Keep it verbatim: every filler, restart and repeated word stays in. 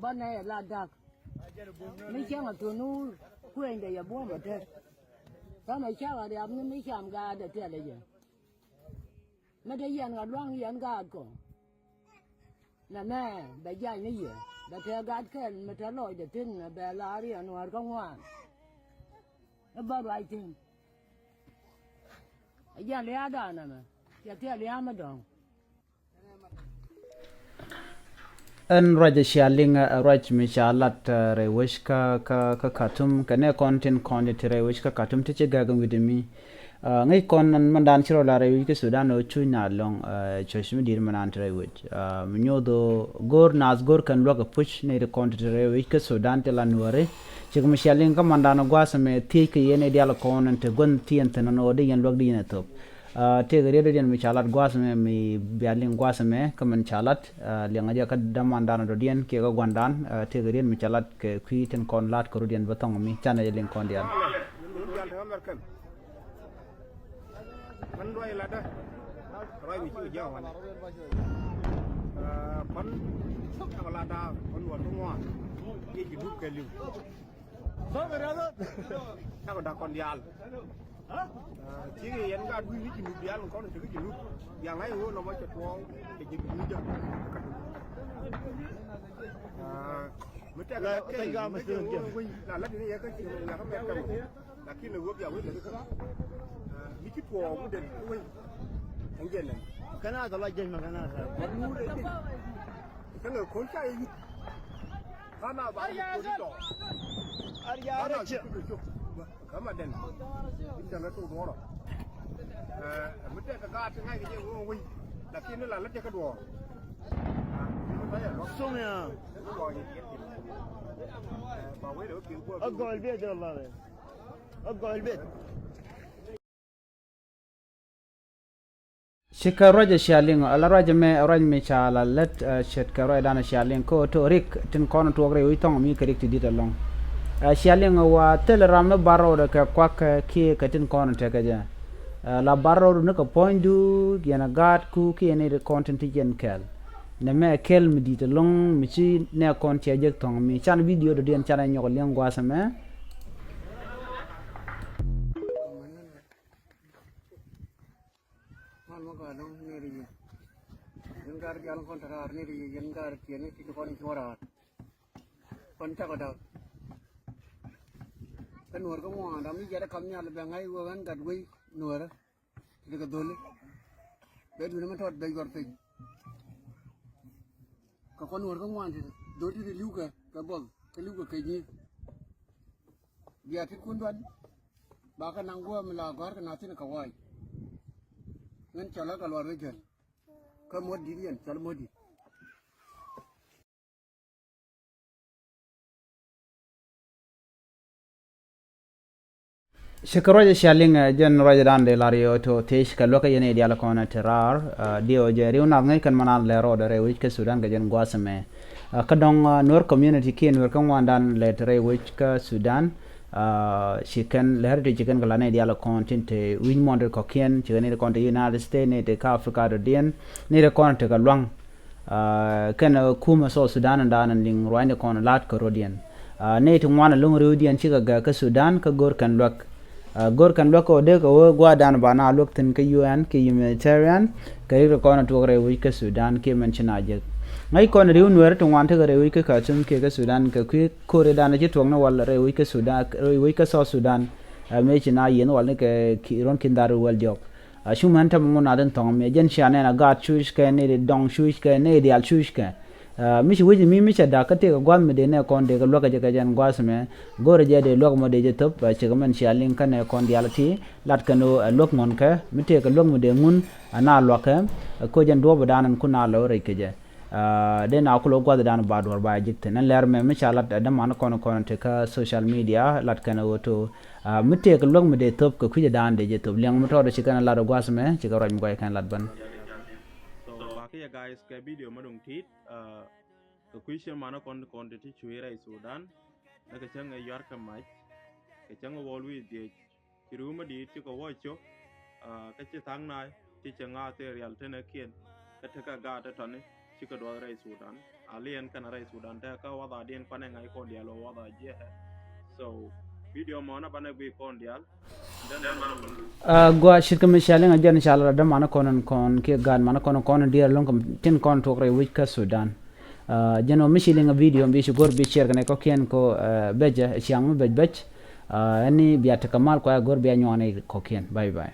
Banɛ la dak mi cäŋ a thun wur kuencdɛ yɛ buɔ̱m a tet. Thamɛ cak a riap ni mi cam gaat a tiɛl a yɛ. Mi te yɛn a luaŋ yɛn gaat kɔ. Nɛmɛ bɛ jac ni yɛ bɛ tɛ gaat kɛl mi te lɔcdɛ thin bɛ la riɛn wäär kä ŋuan. I̱ bä ruac thi̱n. A jɛn lia̱a̱ da̱a̱n ɛmɛ cɛ thiɛ lia̱a̱ mi dɔ̱ŋ. Ɛn ruac ɛ cia liŋ ɛ ruac mi ca lat rɛy wec kä kä kä Khartoum kɛ nɛ kɔn tin kɔn ti rɛy wec kä Khartoum ti ci gak wi̱dɛ mi. Ŋäc kɔn mandan ci rɔ la rɛy wec kä Sudan ɔ cuc na lɔŋ cuc mi di̱i̱t mandan ti rɛy wec. Mi nyoth ɔ go̱r naath go̱r kɛn luäk ɛ puc ni ri kɔn ti rɛy wec kä Sudan ti la nuɔri. Cik mi cia liŋ kä mandan gua̱a̱th ɛmɛ thiec kɛ yɛn ɛ dial kɔn ɛn te guänh ti ɛn thi̱n ɛn ɣöö di yɛn luäk di yɛn ɛ thop. Tëëkɛ riet dɔ̱diɛn mi ca lat gua̱a̱th ɛmɛ mi bia liŋ gua̱a̱th ɛmɛ kä min ca lat liɛŋä jɛ kä dämandan dɔ̱diɛn kiɛ kä gua̱ndan. Tëëkɛ riet mi ca lat kɛ kui̱ tin kɔn lat kɛ rɔ̱diɛn bä thɔŋ mi canɛ jɛ liŋ kɔn diaal. Pan ruac latdä ruac mi ci kɛ jiaw wanɛ. Pan cakɔ latdä pan ruac kä ŋuan yɛ ci dup kɛ liw. Cakɔ dak kɔn diaal. Cikɛ yɛn gaat wi̱i̱ ni ci nup diaal kɔn tekɛ ci nup. Yaŋ ŋa̱c ɣöö nɔmɔ cɛ tuɔɔk kɛ ji̱ dup ni jɛ. Mi tɛk la la la dini yɛ kä ci yɛ kä mɛt kä mɔ. Lakin a ɣöö bia wee lɛ kä mi ci tuɔɔk mi den wee. Ɛn jɛ nɛ kɛn a thɔla jɛn ma kɛn a thɔla. Kɛn a kon ca yɛ yut. Kama ba ni kodi dɔ. Kama ci kudi cuk. Kama den. Inda na tu doro. Eh, mute ka ga ti ngai je wo wi. Lakini la la je ka doro. Sum ya. Ba wele ki ko. Agol bi de la. Agol bi. Cikɛ ruac ɛ cia liŋ ala ruac ɛmɛ ruac mi ca la lät. Ce̱tkɛ ruacdan ɛ cia liŋ kä ɣöö to̱ rik tin kɔn tuɔɔk rɛy wi̱c thɔŋ mi kɛ rik ti di̱t ɛlɔ̱ŋ. Ɛ cia liŋ ɛ wa thilɛ ram mi bar rɔɔdɛ kɛ kuak kɛ kiɛ kɛ tin kɔn tekɛ jɛ. Ɛ la bar rɔɔdu ni kɛ puɔ̱nydu yɛn ɛ gaatku kiɛ ni ri kɔn tin ti yɛn kɛɛl. Nɛmɛ ɛ kɛl mi di̱t ɛlɔ̱ŋ mi ci nɛ kɔn tiɛ jek thɔŋ mi can bidio dɔ̱diɛn can ɛ nyɔk liŋ gua̱a̱th ɛmɛ. Mal ma gaa dɔ̱ŋ ni ri yɛ. Yɛn gaa ri dial kɔn te raar ni ri yɛ yɛn gaa ri tiɛni ti kɔn cuɔ raar. Kɔn cakɔ da̱k. Kä nuɔr kä ŋuan ram mi jiɛt ɛ kam nhial bɛ ŋa̱c wee ɣän gat wei nuɔrä. Ti kɛ dholi. Bɛ duuni mi tɔt bɛ yuɔr piny. Kɛ kɔn nuɔr kä ŋuan ti dholi ti li̱wkɛ kɛ buɔth kä li̱wkɛ kɛ nyi̱i̱th. Bia ti kun duan. Ba kɛ naŋ guɔ mi la gɔ̱a̱r kɛ na thin kɛ wa̱a̱c. Ŋän cɔl kä luɔr wec jɛl. Kä muɔ̱t di̱t yɛn cɔl muɔ̱t di̱t. Cikɛ ruac cia liŋ jɛn ruacdan dee lar yɛ ɣöö to̱ thiec kɛ luäk kä yɛn i̱ diaal kɔn ti raar. Diɛ ɣöö jɛ riw nath ŋäc kɛn mɛn an lɛr rɔɔdɛ rɛy wi̱c kä Sudan kɛ jɛn gua̱a̱th ɛmɛ. Kä dɔ̱ŋ nuer community kiɛ nuer kä ŋuandan lɛ ti rɛy wi̱c kä Sudan. Ci kɛn lɛr ti ci kɛn kɛ la nɛy diaal kɔn tin te wi̱c muɔ̱ɔ̱n ti kɔ̱kiɛn ci kɛn nɛy ti kɔn te United States nɛy ti kä Africa dɔ̱diɛn nɛy ti kɔn te kɛ lua̱ŋ. Kɛn kumɛ South Sudan in daanɛ liŋ ruacni kɔn la̱t kä rɔ̱diɛn. Nɛy ti ŋuan ɛlɔ̱ŋ riwdiɛn cikɛ gɛ̈k kä Sudan kä go̱r kɛn luäk. Go̱r kɛn luäk kɛ ɣöö dee kɛ ɣöö gua̱a̱thdan ba na luäk thi̱n kä U N kɛ humanitarian kɛ rik ti kɔn tuɔk rɛy wi̱c kä Sudan kiɛ mɛn ci na jek. Ŋäc kɔn riw nueeri ti ŋuan tekɛ rɛy wi̱c kä Khartoum kiɛ kä Sudan kɛ kui̱ ko̱ridan ci tuɔk ni wal rɛy wi̱c kä Sudan rɛy wi̱c kä South Sudan. Mëë ci na yieth wal ni kɛ ruɔ̱n ki̱n dhar wäl diɔ̱k. A cu män tämɛ ŋun a dhin thɔŋ mi jɛn cia nɛn a gaat cuc kɛ ni di dɔŋ cuc kɛ ni dial cuc kɛ. Mi ci wec mi mi cɛ dak kä tëëk gua̱th mi dee nɛ kɔn dee kɛ luäk kɛ jɛ kɛ jɛn gua̱th mɛ go̱rɛ jɛ dee luäk mɔ dee jɛ thop. Cikɛ mɛn cia liŋ kä nɛ kɔn dial ti lat kɛn ɣöö ɛ luäk ŋuɔ̱n kɛ mi tëëk kɛ luäk mi dee ŋun a na luäk kɛ. Kä jɛn duɔ̱ɔ̱p dan ɛn kun a lɔ rɛc kɛ jɛ. Dee na kulɛ gua̱thdan ba duɔ̱r ba ji̱k thi̱n ɛn lɛr mɛ mi ca lat ɛ däman kɔn kɔn ti kä social media lat kɛn ɣöö to. Mi tëëk luäk mi dee thop kɛ kui̱cɛ daan dee jɛ thop liɛŋ mi tɔɔdɛ ci kɛn lat ɛ gua̱th mɛ ci kɛ ruac mi gua̱c kɛn lat bän. So bakä yɛ guys kɛ video ma duŋ tit kɛ kui̱ cɛ manä kɔn kɔn ti ti cui̱ rɛy Sudan. Nɛ kɛ cäŋ ɛ yuar kɛ mac kɛ cäŋ ɛ wɔl wi̱i̱ dhiec. Ci ri̱w mi di̱i̱t cikɛ wä cök. Kä ci tha̱a̱ŋ na̱a̱c ti cɛ ŋa̱a̱th thil rial tenɛ kiɛn kä tekɛ gaat tɔ̱ni cikɛ duɔth rɛy Sudan. Aliɛn kɛn rɛy Sudan te kä wadha diɛn kuanɛ ŋa̱c kɔn diaal wä wadha jiɛ. So video mɔnä banɛ gui kɔn diaal. Gua̱a̱ ce̱tkɛ mi cia liŋ a jɛn cal rɔ dämanä kɔn kɔn kiɛ gaat manä kɔn kɔn diaal lo̱ŋ kɛ tin kɔn tuɔk rɛy wi̱c kä Sudan. Jɛn ɔ mi ci liŋ a video bi ci go̱r bi share kɛnɛ kɔkiɛn kɔ bɛcɛ ciaŋ mi bɛc bɛc. Ɛni bia tekɛ mal kua go̱r bia nyuɔn i kɔkiɛn. Bye bye.